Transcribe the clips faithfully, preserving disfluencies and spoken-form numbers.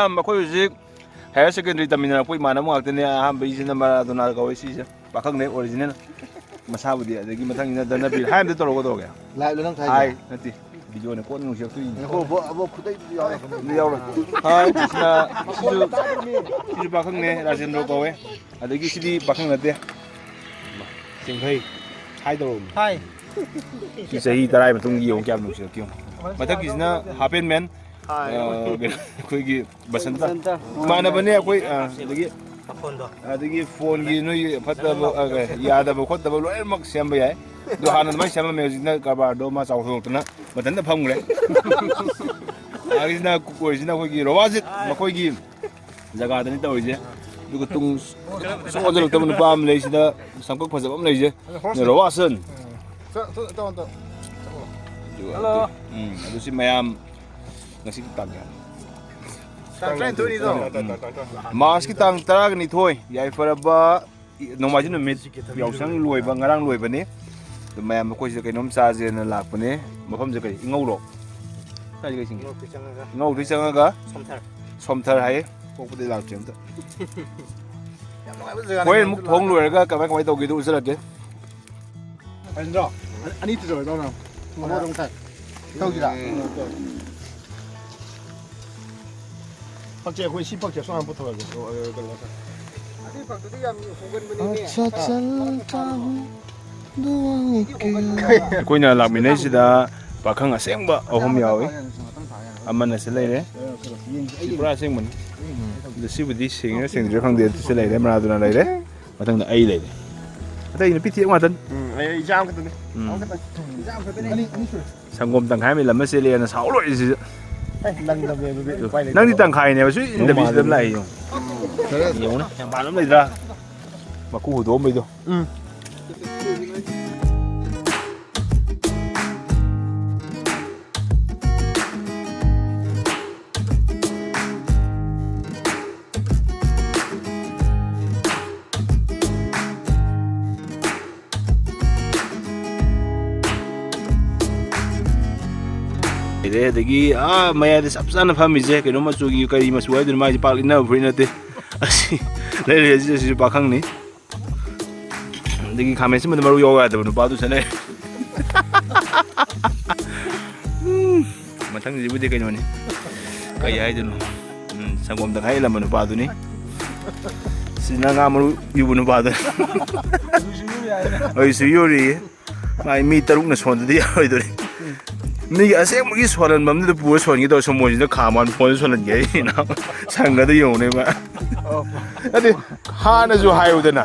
ꯃꯈꯣꯏ ꯍꯧꯖꯤꯛ higher secondary ꯇꯝꯃꯤꯟꯅꯔꯛꯄ ꯏꯃꯥꯟꯅꯕ ꯉꯥꯛꯇꯅꯦ꯫ ꯑꯍꯥꯟꯕꯩꯁꯤꯅ ꯃꯔꯥꯗꯣꯅꯥ ꯀꯧꯋꯦ ꯁꯤꯁꯦ꯫ ꯄꯥꯈꯪꯅꯦ ꯑꯣꯔꯤꯖꯤꯅꯦꯜ꯫ ꯃꯁꯥꯕꯨꯗꯤ꯫ ꯑꯗꯒꯤ ꯃꯊꯪꯁꯤꯅ ꯙꯅꯕꯤꯔ꯫ ꯍꯥꯏ ꯑꯝꯇ ꯇꯧꯔꯛꯑꯣ ꯀꯩꯗꯧꯔꯒꯦ? ꯂꯥꯏꯚꯂꯣ ꯅꯪ ꯊꯥꯏꯁꯦ? ꯍꯥꯏ ꯅꯠꯇꯦ꯫ ꯚꯤꯗꯤꯑꯣꯅꯦ, ꯀꯣꯟꯅ ꯅꯨꯡꯁꯤꯔꯛꯇꯣꯏꯅꯤ꯫ ꯉꯥꯏꯈꯣ, ꯕꯣ-, ꯑꯕꯣꯛ ꯈꯨꯗꯩꯗꯨꯗꯤ ꯌꯥꯎꯔꯛꯀꯅꯨ꯫ ꯑꯗꯨ ꯌꯥꯎꯔꯣꯏ꯫ ꯍꯥꯏ, ꯁꯤꯅ, ꯁꯤꯁꯨ, ꯁꯤꯁꯨ ꯄꯥꯈꯪꯅꯦ, ꯔꯥꯖꯦꯟꯗ꯭ꯔꯣ ꯀꯧꯋꯦ꯫ ꯑꯗꯒꯤ ꯁꯤꯗꯤ ꯄꯥꯈꯪ ꯅꯠꯇꯦ꯫ ꯆꯤꯡꯈꯩ꯫ ꯍꯥꯏ ꯇꯧꯔꯛꯑꯣ꯫ ꯍꯥꯏ꯫ ꯁꯤ ꯆꯍꯤ ꯇꯔꯥꯒꯤ ꯃꯇꯨꯡꯒꯤ ꯌꯦꯡꯉꯨ ꯀꯌꯥꯝ ꯅꯨꯡꯁꯤꯔꯛꯀꯦ ꯌꯦꯡꯉꯨ꯫ ꯃꯊꯛꯀꯤꯁꯤꯅ ꯍꯥꯞ ꯑꯦꯟ ꯃꯦꯟ꯫ ꯍꯥꯏ꯫ ꯑ, ꯀꯩꯅꯣ, ꯑꯩꯈꯣꯏꯒꯤ ꯕꯁꯟꯇ꯫ ꯕꯁꯟꯇ꯫ ꯏꯃꯥꯟꯅꯕꯅꯦ ꯑꯩꯈꯣꯏ, ꯑ, ꯑꯗꯒꯤ, ꯃꯈꯣꯟꯗꯣ꯫ ꯑꯗꯒꯤ ꯐꯣꯟꯒꯤ ꯅꯣꯏꯒꯤ ꯐꯠꯇꯕ, ꯑ, ꯌꯥꯗꯕ ꯈꯣꯠꯇꯕ ꯂꯣꯏꯅꯃꯛ ꯁꯦꯝꯕ ꯌꯥꯏ꯫ ꯑꯗꯣ ꯍꯥꯟꯅ ꯑꯗꯨꯃꯥꯏꯅ ꯁꯦꯝꯃꯝꯃꯦ, ꯍꯧꯖꯤꯛꯅ ꯀꯔꯕꯥꯔꯗꯣ ꯃꯥ ꯆꯥꯎꯊꯣꯔꯛꯇꯅ ꯃꯊꯟꯇ ꯐꯝꯈ꯭ꯔꯦ꯫ ꯑꯗꯒꯤꯁꯤꯅ ꯀꯣꯏꯁꯤꯅ ꯑꯩꯈꯣꯏꯒꯤ ꯔꯣꯕꯥꯖꯤꯠ, ꯃꯈꯣꯏꯒꯤ ꯖꯒꯥꯗꯅꯤ ꯇꯧꯔꯤꯁꯦ꯫ ꯑꯗꯨꯒ ꯇꯨꯡ ꯁꯨꯡ ꯑꯣꯟꯁꯤꯜꯂꯛꯇꯕ ꯅꯨꯄꯥ ꯑꯃ ꯂꯩꯁꯤꯗ, ꯁꯝꯀꯛ ꯐꯖꯕ ꯑꯃ ꯂꯩꯁꯦ꯫ ꯔꯣꯕꯥꯁꯟ꯫ ꯆꯠ-, ꯆꯠ-, ꯆꯠ-, ꯆꯠ-, ꯆꯠꯂꯣ꯫ ꯍꯜꯂꯣ꯫ ꯎꯝ, ꯑꯗꯨ ꯁꯤ ꯃꯌꯥꯝ ꯉꯁꯤꯒꯤ ꯇꯥꯡ ꯀꯌꯥꯅꯣ? ꯇꯥꯡ ꯇꯔꯥꯅꯤꯊꯣꯏꯅꯤꯗꯣ꯫ ꯎꯝ꯫ ꯃꯥꯔꯁꯀꯤ ꯇꯥꯡ ꯇꯔꯥꯒ ꯅꯤꯊꯣꯏ, ꯌꯥꯏꯐꯔꯕ ꯅꯣꯡꯃꯥꯏꯖꯤꯡ ꯅꯨꯃꯤꯠ ꯌꯥꯎꯁꯪ ꯂꯣꯏꯕ, ꯉꯔꯥꯡ ꯂꯣꯏꯕꯅꯤ꯫ ꯑꯗꯨ ꯃꯌꯥꯝ ꯑꯩꯈꯣꯏꯁꯤꯗ ꯀꯩꯅꯣꯝ ꯆꯥꯁꯦꯅ ꯂꯥꯛꯄꯅꯦ꯫ ꯃꯐꯝꯁꯦ ꯀꯩ? ꯏꯉꯧꯔꯣ? ꯀꯥꯏꯗ ꯀꯩ ꯆꯤꯡꯒꯦ? ꯏꯉꯧꯗꯩ ꯆꯪꯉꯒ꯫ ꯏꯉꯧꯗꯩ ꯆꯪꯉꯒ ꯁꯣꯝꯊꯔ꯫ ꯁꯣꯝꯊꯔ ꯍꯥꯏꯌꯦ꯫ ꯄꯣꯛꯄꯗꯩ ꯂꯥꯛꯇ꯭ꯔꯤ ꯑꯝꯇ꯫ ꯌꯥꯝ ꯅꯨꯡꯉꯥꯏꯕ ꯖꯒꯥꯅꯤ꯫ ꯍꯣꯔꯦꯟ ꯑꯃꯨꯛ ꯊꯣꯡ ꯂꯣꯏꯔꯒ ꯀꯃꯥꯏ ꯀꯃꯥꯏ ꯇꯧꯒꯦꯗꯣ ꯎꯠꯆꯔꯛꯀꯦ꯫ ꯍꯦꯟꯗ꯭ꯔꯣ? ꯑꯅꯤ ꯇꯧꯔꯣ, ꯏꯇꯥꯎꯅ꯫ ꯑꯃ ꯑꯗꯨꯝ ꯊꯥꯏ꯫ ꯇꯧꯁꯤꯔꯥ? ꯎꯝ, ꯇꯧ꯫ ꯐꯛꯁꯦ ꯑꯩꯈꯣꯏ ꯁꯤ ꯐꯛꯁꯦ ꯑꯁꯣꯝ ꯄꯨꯊꯣꯔꯛꯑꯒꯦ꯫ ꯑꯣ, ꯑ, ꯀꯩꯅꯣ ꯇꯧ꯫ ꯑꯗꯨꯏ ꯐꯛꯇꯨꯗꯤ ꯌꯥꯝ ꯍꯣꯡꯒꯟꯕꯅꯤꯅꯦ꯫ ꯑꯠꯆꯥ, ꯆꯜ ꯆꯥꯍꯨꯝ, ꯗꯨꯋꯥꯡ ꯑꯣꯀꯦ꯫ ꯑꯩꯈꯣꯏꯅ ꯂꯥꯛꯃꯤꯟꯅꯩꯁꯤꯗ ꯄꯥꯈꯪ ꯑꯁꯦꯡꯕ ꯑꯍꯨꯝ ꯌꯥꯎꯏ꯫ ꯑꯃꯅ ꯁꯤ ꯂꯩꯔꯦ꯫ ꯁꯤ ꯄꯨꯔꯥ ꯑꯁꯦꯡꯕꯅꯤ꯫ ꯑꯗꯨ ꯁꯤꯕꯨꯗꯤ ꯁꯦꯡꯉꯤꯔꯥ ꯁꯦꯡꯗ꯭ꯔꯤꯔꯥ ꯈꯪꯗꯦ꯫ ꯑꯗꯨ ꯁꯤ ꯂꯩꯔꯦ, ꯃꯅꯥꯗꯨꯅ ꯂꯩꯔꯦ꯫ ꯃꯊꯪꯗ ꯑꯩ ꯂꯩꯔꯦ꯫ ꯑꯇꯩ ꯅꯨꯄꯤ ꯊꯦꯛ ꯉꯥꯛꯇꯅꯤ꯫ ꯎꯝ, ꯑꯩ ꯏꯆꯥ ꯑꯃꯈꯛꯇꯅꯤ꯫ ꯎꯝ꯫ ꯑꯃꯈꯛꯇꯅꯤ꯫ ꯏꯆꯥ ꯑꯃꯈꯛꯇꯅꯤ꯫ ꯑꯅꯤ, ꯑꯅꯤ ꯁꯨꯔꯦ꯫ ꯁꯪꯒꯣꯝ ꯇꯪꯈꯥꯏ ꯑꯃ ꯏꯜꯂꯝꯃ ꯆꯦꯜꯂꯦꯅ ꯁꯥꯎ ꯂꯣꯏꯔꯦ ꯁꯤꯁꯨ꯫ ꯑꯦ, ꯅꯪ ꯂꯝꯃꯦ ꯑꯗꯨꯗꯤ ꯎꯄꯥꯏ ꯂꯩꯇꯦ꯫ ꯅꯪꯗꯤ ꯇꯪꯈꯥꯏꯅꯦꯕ ꯁꯨꯏ ꯏꯟꯗꯕꯤ ꯁꯤꯗ ꯑꯗꯨꯝ ꯂꯥꯛꯏ ꯌꯦꯡꯉꯨ꯫ ꯈꯔ ꯌꯦꯡꯉꯨꯅꯦ, ꯌꯥꯝ ꯃꯥꯟꯕ ꯑꯃ ꯂꯩꯇ꯭ꯔꯥ? ꯃꯀꯨ ꯍꯨꯗꯣꯛꯑꯝꯕꯩꯗꯣ꯫ ꯎꯝ꯫ ꯂꯩꯔꯦ꯫ ꯑꯗꯒꯤ ꯑꯥ ꯃꯌꯥꯏꯗ ꯆꯞ ꯆꯥꯅ ꯐꯝꯃꯤꯁꯦ ꯀꯩꯅꯣ ꯃꯆꯨꯒꯤ, ꯀꯔꯤ ꯃꯆꯨ ꯍꯥꯏꯗꯣꯏꯅꯣ, ꯃꯥꯏꯁꯦ ꯄꯥꯛ ꯏꯟꯅꯕ ꯐꯨꯔꯤꯠ ꯅꯠꯇꯦ꯫ ꯑꯁꯤ ꯂꯩꯔꯦ, ꯑꯁꯤ, ꯑꯁꯤꯁꯨ ꯄꯥꯈꯪꯅꯤ꯫ ꯑꯗꯒꯤ ꯈꯥꯃꯦꯟ ꯑꯁꯤꯟꯕꯗ ꯃꯔꯨ ꯌꯥꯎ ꯌꯥꯗꯕ ꯅꯨꯄꯥꯗꯨ ꯆꯠꯂꯦ꯫ ꯎꯝ, ꯃꯊꯪꯁꯤꯕꯨꯗꯤ ꯀꯩꯅꯣꯅꯤ, ꯀꯩ ꯍꯥꯏꯗꯣꯏꯅꯣ? ꯎꯝ, ꯁꯪꯒꯣꯝ ꯇꯪꯈꯥꯏ ꯍꯦꯜꯂꯝꯕ ꯅꯨꯄꯥꯗꯨꯅꯤ꯫ ꯁꯤꯅ ꯉꯥ ꯃꯔꯨ ꯌꯨꯕ ꯅꯨꯄꯥꯗꯨ꯫ ꯑꯩꯁꯨ ꯌꯨꯔꯤꯌꯦ꯫ ꯃꯥꯏ ꯃꯤ ꯇꯔꯨꯛꯅ ꯁꯣꯟꯗꯗꯤ ꯌꯥꯔꯣꯏꯗꯣꯔꯤ꯫ ꯃꯤꯒꯤ ꯑꯁꯦꯡꯕꯒꯤ ꯁꯣꯜꯍꯟꯕ ꯑꯃꯗꯨꯗ ꯄꯨꯔ ꯁꯣꯟꯒꯦ ꯇꯧꯔ ꯁꯣꯃꯣꯏꯁꯤꯅ ꯈꯥꯝꯃ ꯐꯣꯟ ꯁꯣꯜꯍꯟꯒꯦ ꯍꯥꯏꯅ ꯁꯪꯒꯗ ꯌꯦꯡꯉꯨꯅꯦ ꯃꯥ꯫ ꯅꯠꯇꯦ, ꯍꯥꯟꯅꯁꯨ ꯍꯥꯏꯌꯨꯗꯅ,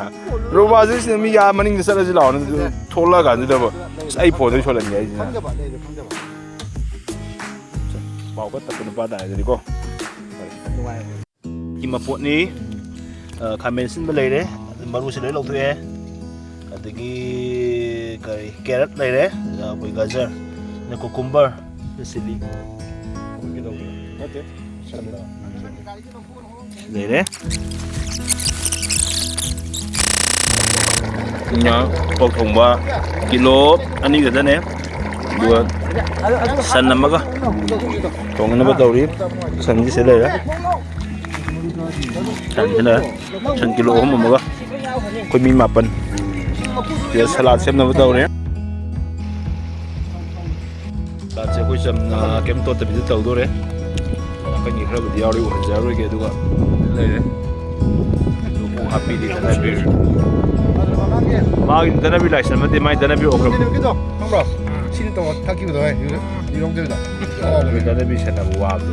ꯔꯣꯕꯥꯁꯤꯁꯤꯅ ꯃꯤꯒꯤ ꯑꯥ ꯃꯅꯤꯡꯗ ꯆꯠꯂꯁꯤ ꯂꯥꯛꯑꯣꯅ, ꯑꯗꯨ ꯊꯣꯛꯂꯛꯑꯀꯥꯟꯗꯨꯗꯕ ꯑꯁ ꯑꯩ ꯐꯣꯟꯗꯩ ꯁꯣꯜꯍꯟꯒꯦ ꯍꯥꯏꯁꯤꯅ꯫ ꯄꯥꯎ ꯈꯔ ꯇꯞꯄ ꯅꯨꯄꯥ ꯇꯥꯔꯦ ꯑꯗꯨꯗꯤꯀꯣ꯫ ꯒꯤ ꯃꯄꯣꯠꯅꯤ꯫ ꯑ, ꯈꯥꯃꯦꯟ ꯑꯁꯤꯟꯕ ꯂꯩꯔꯦ, ꯑꯗꯨ ꯃꯔꯨꯁꯦ ꯂꯣꯏ ꯂꯧꯊꯣꯛꯑꯦ꯫ ꯑꯗꯒꯤ ꯀꯔꯤ, ꯀꯦꯔꯠ ꯂꯩꯔꯦ, ꯑꯗ ꯑꯩꯈꯣꯏ ꯒꯖꯔ, ꯑꯗ ꯀꯨꯀꯨꯝꯕꯔ, ꯑꯗ ꯆꯤꯂꯤ꯫ ꯂꯩꯔꯦ꯫ ꯉꯥ ꯄꯣꯛ ꯊꯣꯡꯕ ꯀꯤꯂꯣ ꯑꯅꯤ ꯈꯛꯇꯅꯦ꯫ ꯑꯗꯨꯒ ꯁꯟ ꯑꯃꯒ ꯊꯣꯡꯅꯕ ꯇꯧꯔꯤ꯫ ꯁꯟꯁꯤ ꯁꯤ ꯂꯩꯔꯦ꯫ ꯁꯟꯁꯤꯅ ꯁꯟ ꯀꯤꯂꯣ ꯑꯍꯨꯝ ꯑꯃꯒ ꯑꯩꯈꯣꯏ ꯃꯤ ꯃꯥꯄꯟ꯫ ꯁꯤꯗ ꯁꯂꯥꯗ ꯁꯦꯝꯅꯕ ꯇꯧꯔꯦ꯫ ꯁꯂꯥꯗꯁꯦ ꯑꯩꯈꯣꯏ ꯆꯝꯅ ꯀꯩꯝ ꯇꯣꯠꯇꯕꯤꯗ ꯇꯧꯗꯣꯔꯦ꯫ ꯅꯥꯀꯟꯒꯤ ꯈꯔꯕꯨꯗꯤ ꯌꯥꯎꯔꯤ, ꯎꯍꯟꯖꯔꯔꯣꯏꯒꯦ, ꯑꯗꯨꯒ ꯂꯩꯔꯦ꯫ ꯑꯗꯨ ꯀꯣꯛ ꯍꯥꯞꯄꯤꯔꯤ ꯙꯅꯕꯤꯔ꯫ ꯃꯥꯒꯤ ꯙꯅꯕꯤꯔ ꯂꯥꯏꯁꯟ ꯅꯠꯇꯦ, ꯃꯥꯏ ꯙꯅꯕꯤꯔ ꯑꯣꯛꯈ꯭ꯔꯕꯅꯤ꯫ ꯀꯩꯅꯣꯒꯤꯗꯣ ꯈꯪꯕ꯭ꯔꯣ? ꯁꯤꯅ ꯇꯧꯔ ꯊꯛꯈꯤꯕꯗꯣ, ꯍꯦ, ꯌꯨ-, ꯌꯨꯔꯣꯡꯗꯩꯗꯣ꯫ ꯃꯥꯏ ꯙꯅꯕꯤꯔ ꯁꯦꯟꯅꯕ ꯋꯥꯕꯗꯣ꯫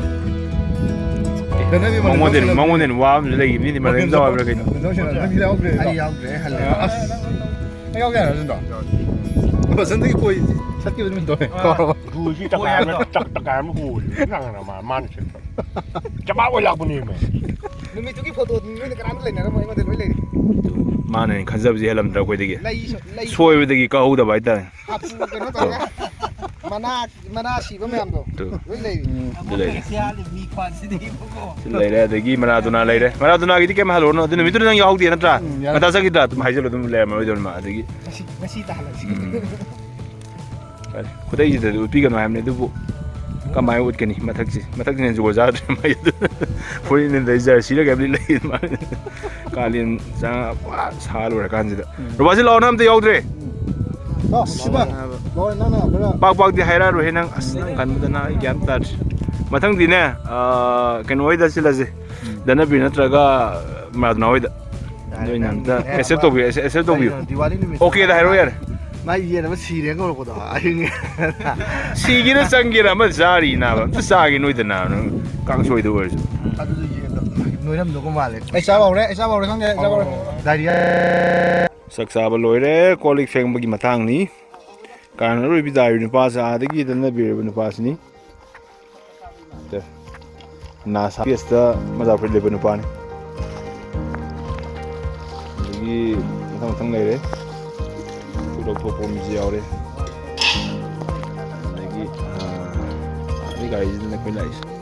ꯙꯅꯕꯤꯔ ꯃꯉꯣꯟꯗ, ꯃꯅꯤꯄꯨꯔ ꯃꯉꯣꯟꯗ ꯋꯥꯕꯁꯨ ꯂꯩꯈꯤꯕꯅꯤ, ꯃꯔꯦꯟ ꯆꯥꯎ ꯍꯥꯏꯕ꯭ꯔꯥ ꯀꯩꯅꯣ? ꯅꯪ ꯌꯥꯎꯗ꯭ꯔꯦ, ꯑꯩ ꯍꯜꯂꯦ꯫ ꯑꯁ꯫ ꯑꯩ ꯌꯥꯎꯗꯦ ꯍꯥꯏꯔꯣ, ꯑꯗꯨꯗꯣ? ꯕꯁꯟꯇꯒꯤ ꯀꯣꯏ ꯆꯠꯈꯤꯕ ꯅꯨꯃꯤꯠꯇꯣ ꯍꯦ, ꯀꯥꯎꯔꯕ? ꯒꯨꯁꯤ ꯇꯛꯈꯥꯏ ꯑꯃ, ꯇꯛ-, ꯇꯛꯈꯥꯏ ꯑꯃ ꯍꯣꯜꯂꯤ꯫ ꯅꯪꯅ ꯃꯥ-, ꯃꯥꯅ ꯁꯦꯠꯄ꯫ ꯆꯃꯥ ꯑꯣꯏ ꯂꯥꯛꯄꯅꯦꯃꯦ꯫ ꯅꯨꯃꯤꯠꯇꯨꯒꯤ ꯐꯣꯇꯣ ꯅꯣꯏꯅ ꯀꯅꯥꯝꯇ ꯂꯩꯅꯔꯝꯃꯣꯏ, ꯑꯩꯉꯣꯟꯗ ꯂꯣꯏ ꯂꯩꯔꯤ꯫ ꯃꯥꯅ ꯍꯦꯟꯅ ꯈꯟꯖꯕꯁꯦ ꯍꯦꯜꯂꯝꯗ꯭ꯔꯥ ꯑꯩꯈꯣꯏꯗꯒꯤ? ꯂꯩ ꯁ-, ꯂꯩ꯫ ꯁꯣꯏꯕꯗꯒꯤ ꯀꯛꯍꯧꯗꯕ ꯍꯥꯏꯇꯥꯔꯦ꯫ ꯍꯥꯄꯨ ꯀꯩꯅꯣ ꯇꯧꯔꯒ, ꯃꯅꯥ, ꯃꯅꯥ ꯁꯤꯕ ꯃꯌꯥꯝꯗꯣ ꯇꯨ꯫ ꯂꯣꯏ ꯂꯩꯔꯤ꯫ ꯎꯝ, ꯑꯗꯨ ꯂꯩꯔꯦ꯫ ꯁꯤ ꯂꯩꯔꯦ, ꯑꯗꯒꯤ ꯃꯔꯥꯗꯣꯅꯥ ꯂꯩꯔꯦ꯫ ꯃꯔꯥꯗꯣꯅꯥꯒꯤꯗꯤ ꯀꯩꯝ ꯍꯥꯏꯔꯨꯔꯅꯨ꯫ ꯑꯗꯨ ꯅꯨꯃꯤꯠꯇꯨꯗ ꯅꯪ ꯌꯥꯎꯍꯧꯗꯦ ꯅꯠꯇ꯭ꯔꯥ? ꯎꯝ, ꯌꯥꯎꯍꯧꯗꯦ꯫ ꯉꯟꯇꯥ ꯆꯠꯈꯤꯗ꯭ꯔꯥ? ꯑꯗꯨꯝ ꯍꯥꯏꯖꯜꯂꯨ, ꯑꯗꯨꯝ ꯂꯩꯔꯝꯃꯔꯣꯏꯗꯧꯅꯤ ꯃꯥ꯫ ꯑꯗꯒꯤ ꯉꯁꯤ, ꯉꯁꯤ ꯇꯥꯍꯜꯂꯁꯤ꯫ ꯎꯝ꯫ ꯐꯔꯦ꯫ ꯈꯨꯗꯩꯁꯤꯗꯗꯤ ꯎꯠꯄꯤꯒꯅꯨ ꯍꯥꯏꯕꯅꯤ, ꯑꯗꯨꯕꯨ ꯀꯃꯥꯏꯅ ꯎꯠꯀꯅꯤ? ꯃꯊꯛꯁꯤ, ꯃꯊꯛꯁꯤꯅ ꯖꯨꯒꯣꯠ ꯆꯥꯗ꯭ꯔꯦ ꯃꯥꯏ ꯑꯗꯨ꯫ ꯐꯨꯔꯤꯠꯅ ꯂꯩ, ꯖꯔꯁꯤꯔ ꯀꯩꯝ ꯂꯩ ꯃꯥ꯫ ꯀꯥꯂꯦꯟ ꯆꯪꯉ ꯄꯨꯔꯥ ꯁꯥ ꯂꯣꯏꯔꯀꯥꯟꯁꯤꯗ꯫ ꯔꯣꯕꯥꯁꯤ ꯂꯥꯛꯑꯣ, ꯅꯪ ꯑꯝꯇ ꯌꯥꯎꯗ꯭ꯔꯦ꯫ ꯂꯥꯛꯑꯣ, ꯁꯤꯕ꯫ ꯂꯥꯛꯑꯣ, ꯅꯪꯅ ꯈꯔ ꯄꯥꯛ ꯄꯥꯛꯇꯤ ꯍꯥꯏꯔꯛꯑꯔꯣꯏꯍꯦ ꯅꯪ꯫ ꯑꯁ, ꯅꯪ ꯈꯟꯕꯗ ꯅꯪ ꯑꯩ ꯒ꯭ꯌꯥꯟ ꯇꯥꯗ꯭ꯔꯦ꯫ ꯃꯊꯪꯗꯤꯅꯦ, ꯑꯥ, ꯀꯩꯅꯣ ꯍꯣꯏꯗ ꯆꯠꯂꯁꯦ꯫ ꯙꯅꯕꯤꯔ ꯅꯠꯇ꯭ꯔꯒ ꯃꯔꯥꯗꯣꯅꯥ ꯍꯣꯏꯗ꯫ ꯌꯥꯔꯦ, ꯑꯗꯨ ꯑꯩꯅ ꯅꯪ ꯑꯝꯇ ꯑꯦ, accept ꯇꯧꯕꯤꯌꯨ, accept ꯇꯧꯕꯤꯌꯨ꯫ ꯀꯩꯅꯣ, ꯗꯤꯋꯥꯂꯤ ꯅꯨꯃꯤꯠꯇ ꯑꯣꯀꯦꯗ ꯍꯥꯏꯔꯣ ꯌꯥꯔꯦ꯫ ꯃꯥ ꯌꯦꯟ ꯑꯃ ꯁꯤꯔꯦꯅ ꯀꯧꯔꯛꯄꯗꯣ ꯑꯍꯤꯡ꯫ ꯁꯤꯒꯦꯔꯥ ꯆꯪꯒꯦꯔꯥ ꯑꯃ ꯆꯥꯔꯤ ꯅꯥꯕ꯫ ꯑꯝꯇ ꯆꯥꯒꯦ ꯅꯣꯏꯗ ꯅꯥꯕ꯫ ꯅꯪ ꯀꯥꯡꯁꯣꯏꯗ ꯑꯣꯏꯔꯁꯨ꯫ ꯑꯗꯨꯗꯤ ꯌꯦꯟꯗꯣ ꯅꯣꯏꯔꯝꯗꯧꯕ ꯃꯥꯜꯂꯦ꯫ ꯑꯩ ꯆꯥꯕ ꯍꯧꯔꯦ, ꯑꯩ ꯆꯥꯕ ꯍꯧꯔꯦ, ꯈꯪꯗꯦ, ꯑꯩ ꯆꯥꯕ ꯍꯧꯔꯦ꯫ ꯗꯥꯏꯔꯤꯌꯥ꯫ ꯆꯥꯛ ꯆꯥꯕ ꯂꯣꯏꯔꯦ, ꯀꯣꯜ ꯂꯤꯛ ꯐꯦꯡꯕꯒꯤ ꯃꯇꯥꯡꯅꯤ꯫ ꯀꯥꯔꯟ ꯑꯔꯣꯏꯕꯤ ꯇꯥꯔꯤꯕ ꯅꯨꯄꯥꯁꯦ ꯑꯥꯗꯒꯤ ꯗꯅꯕꯤꯔꯕ ꯅꯨꯄꯥꯁꯤꯅꯤ꯫ ꯅꯥꯁꯥ ꯄꯦꯁꯇ ꯃꯖꯥ ꯐꯨꯔꯤꯠ ꯂꯤꯠꯄ ꯅꯨꯄꯥꯅꯤ꯫ ꯑꯗꯒꯤ ꯃꯊꯪ ꯃꯊꯪ ꯂꯩꯔꯦ꯫ ꯐꯨꯔꯤꯠ ꯂꯧꯊꯣꯛꯄ ꯃꯤꯁꯨ ꯌꯥꯎꯔꯦ꯫ ꯑꯗꯒꯤ, ꯑꯥ, ꯑꯗꯩ ꯒꯥꯔꯤꯁꯤꯗꯅꯦ ꯑꯩꯈꯣꯏ ꯂꯥꯛꯏꯁꯦ꯫